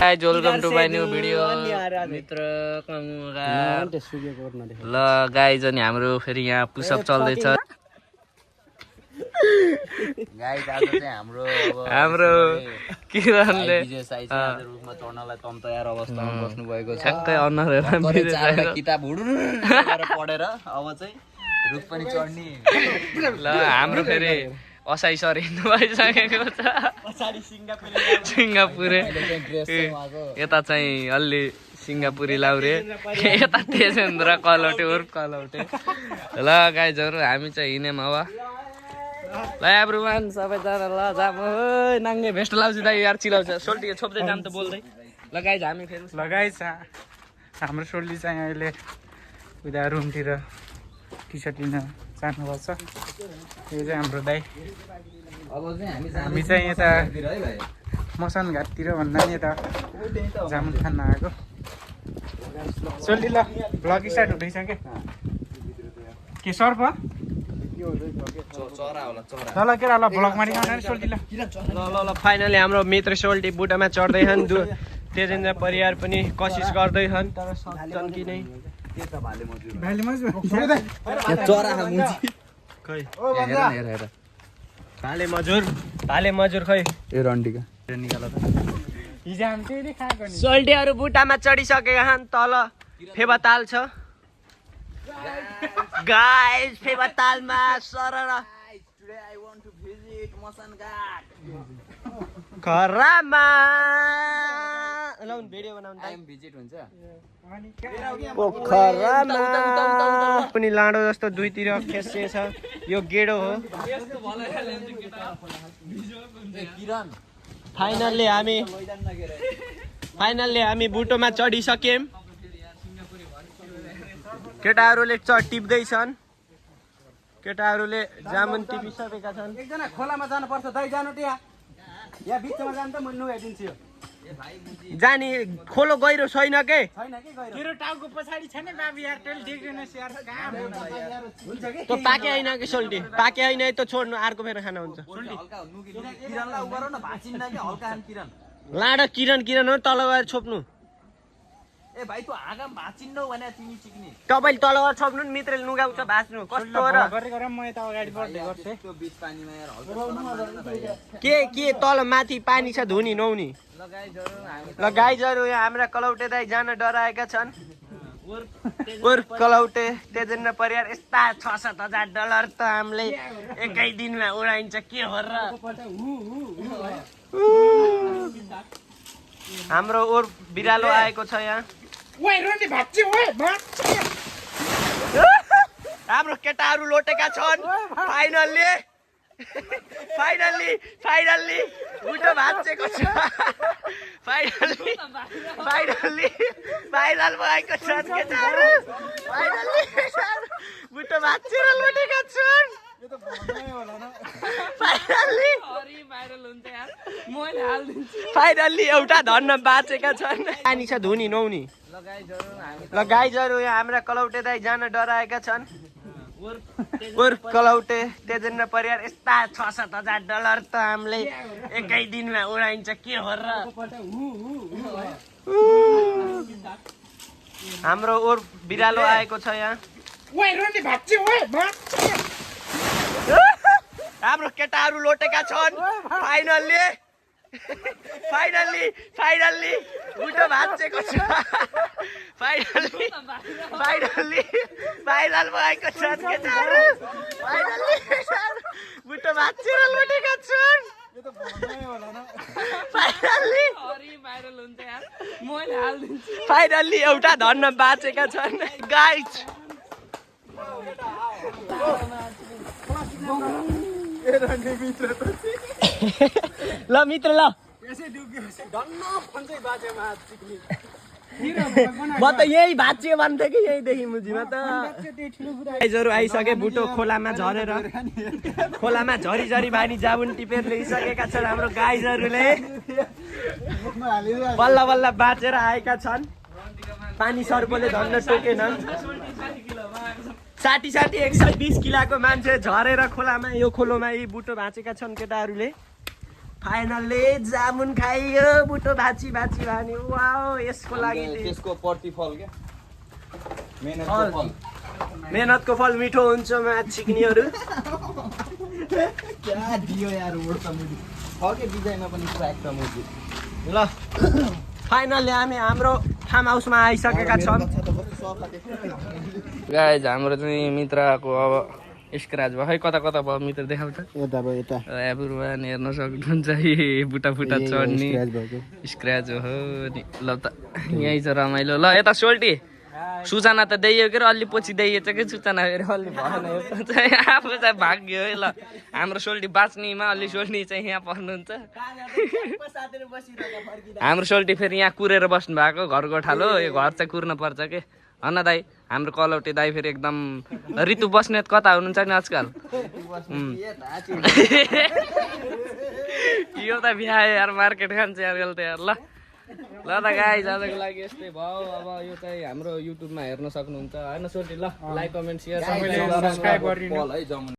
guys welcome to my new video मित्र ल guys अनि हाम्रो फेरि यहाँ पुसअप चल्दैछ गाइज आज चाहिँ हाम्रो किरणले रुखमा चढ्नलाई तम तयार अवस्थामा बस्नु भएको छ ठ्याक्कै अनुहार किताब हुडुर पढेर अब चाहिँ रुख पनि चढ्ने ल हाम्रो फेरि असाई सर हिँड्नु भइसकेको छ सिङ्गापुरे यता चाहिँ अलि सिङ्गापुरी लाउरे यता तेजेन्द्र कलौटे उर्फ कलौटे ल गाइजहरू हामी चाहिँ हिँड्यौँ अब ल एभ्रिवान सबैजना ल जाम नाङ्गे भेस्ट लाउँछु दाइ यार चिलाउँछ सोल्टी छोप्दै जाम त बोल्दै ल गाइज हामी फेरि लगाइछ हाम्रो सोल्टी चाहिँ अहिले उता रुमतिर टी सर्ट लिन जानुपर्छ यो चाहिँ हाम्रो दाइ अब चाहिँ हामी चाहिँ यता मसान घाटतिर भन्दा नि यता जामुन खान आएको सोल्टी ल भ्लग स्टार्ट हुँदैछ के सर्प चरा होला चरा ल केरा ल भ्लग मारिकन सोल्टी ल ल फाइनली हाम्रो मित्र सोल्टी बुटामा चढ्दैछन् तेजेन्द्र परिवार पनि कोसिस गर्दैछन् तर सक्छन् कि नै चरा खै हेर भाले मजुर खै यो रन्डीका हिजो हामी त्यही खाएको नि सोल्टीहरू बुटामा चढिसकेका छन् तल फेबाताल छ गाइस फेबातालमा सरर घरमा भिडियो बनाउनु भिजिट हुन्छ पोखरामा पनि लाडो जस्तो दुईतिर खेसिएछ यो गेडो हो फाइनल्ली हामी बुटोमा चढिसक्यौँ केटाहरूले टिप्दैछन् केटाहरूले जामुन टिपिसकेका छन् एकजना खोलामा जानुपर्छ दाइ जानु त्यहाँ यहाँ बिचमा जानु त म नुहाइदिन्छु जाने खोलो गहिरो छैन के तेरो टाउको पछाडि छैन बाबु यार तेल देख्दैनस् यार कहाँ हुन्छ कि त पाके होइन कि सोल्टी पाके होइन है त छोड्नु अर्को फेर खाना हुन्छ किरणलाई उ गरौ न भाचिन्न के हल्का खान किरण लाडो किरण हो तल गएर छोप्नु ए भाइ तँ आगाम भाचिन्नौ भने तिमी चिक्ने तपाईँले तल गएर छोप्नु नि मित्रले लुगाउँछ भाँच्नु कस्तो हो र गरेर म यता अगाडि बढ्दै गर्छु त्यो बीच पानीमा यार हल्का के तल माथि पानी छ धुनी नहुनी ल गाइजहरू यहाँ हाम्रा कलौटे दाइ जान डराएका छन् उर्फ कलौटे तेजेन्द्र परिवार यस्ता $6,000 त हामीले एकै दिनमा उडाइन्छ के हो र हाम्रो उर्फ बिरालो आएको छ यहाँ हाम्रो केटाहरू लोटेका छन् फाइनल्ली उल्टो भाँचेको छ फाइनल्ली भाइरल भएको छ केटाहरू फाइनल्ली बुटो भाँचेर लोटेका छन् फाइनल्ली एउटा धन्न बाँचेका छन् पानी छ धुनी नहुनी ल गाइजहरू यहाँ हाम्रा कलौटे दाइ जान डराएका छन् उर्फ कलौटे तेजेन्द्र परिवार यस्ता $6,000 त हामीले एकै दिनमा उडाइन्छ के हो र हाम्रो उर्फ बिरालो आएको छ यहाँ हाम्रो केटाहरू लोटेका छन् फाइनल्ली उल्टो भाँचेको छ फाइनल्ली भाइरल भएको छ केटाहरू फाइनल्ली बुटो भाँचेर लोटेका छन् फाइनल्ली एउटा धन्न बाँचेका छन् गाइज ल मित्र ल म त यही भाँचियो भन्थेँ कि यहीँदेखि मुजीमा त गाइजहरू आइसके बुटो खोलामा झरेर खोलामा झरी बानी जामुन टिपेर ल्याइसकेका छन् हाम्रो गाइजहरूले बल्ल बाँचेर आएका छन् पानी सर्पले धन्न टोकेन 60-120 किलोको मान्छे झरेर खोलामा यो खोलोमा यी बुटो भाँचेका छन् केटाहरूले फाइनल्ली जामुन खाइयो बुटो भाची भाची भन्यो वाओ यसको लागि त्यसको प्रतिफल क्या मेहनतको फल मिठो हुन्छ म्याच सिक्नेहरू क्या दियो यार वोट त मुजी छ के डिजाइनमा पनि क्र्याक त मुजी ल फाइनल्ली हामी हाम्रो फार्म हाउसमा आइसकेका छौँ गाइज हाम्रो चाहिँ मित्रको अब स्क्र्याच भयो है कता कता भयो मित्र देखाउँछ यता एभ्रिवान हेर्न सक्नुहुन्छ यी बुटा फुटा चढ्ने स्क्र्याच हो नि ल त यहीँ छ रमाइलो ल यता सोल्टी सूचना त दियो के अलि पछि दिएछ कि सूचना फेरि अलि भएन यस्तो चाहिँ आफू चाहिँ भाग्यो है ल हाम्रो सोल्टी बाँच्नेमा अलि सोल्टी चाहिँ यहाँ पर्नुहुन्छ हाम्रो सोल्टी फेरि यहाँ कुरेर बस्नु भएको घरको ठालो यो घर चाहिँ कुर्न पर्छ के हन दाइ हाम्रो कलौटे दाइ फेरि एकदम ऋतु बस्नेत कता हुनुहुन्छ नि आजकल यो त बिहा यार मार्केट खान्छ यार यसले त यार ल ल त गाइज आजको लागि यस्तै भयो अब यो चाहिँ हाम्रो युट्युबमा हेर्न सक्नुहुन्छ होइन सोल्टी ल लाइक कमेन्ट सेयर सबैले सब्स्क्राइब गरिदिनु है जमुना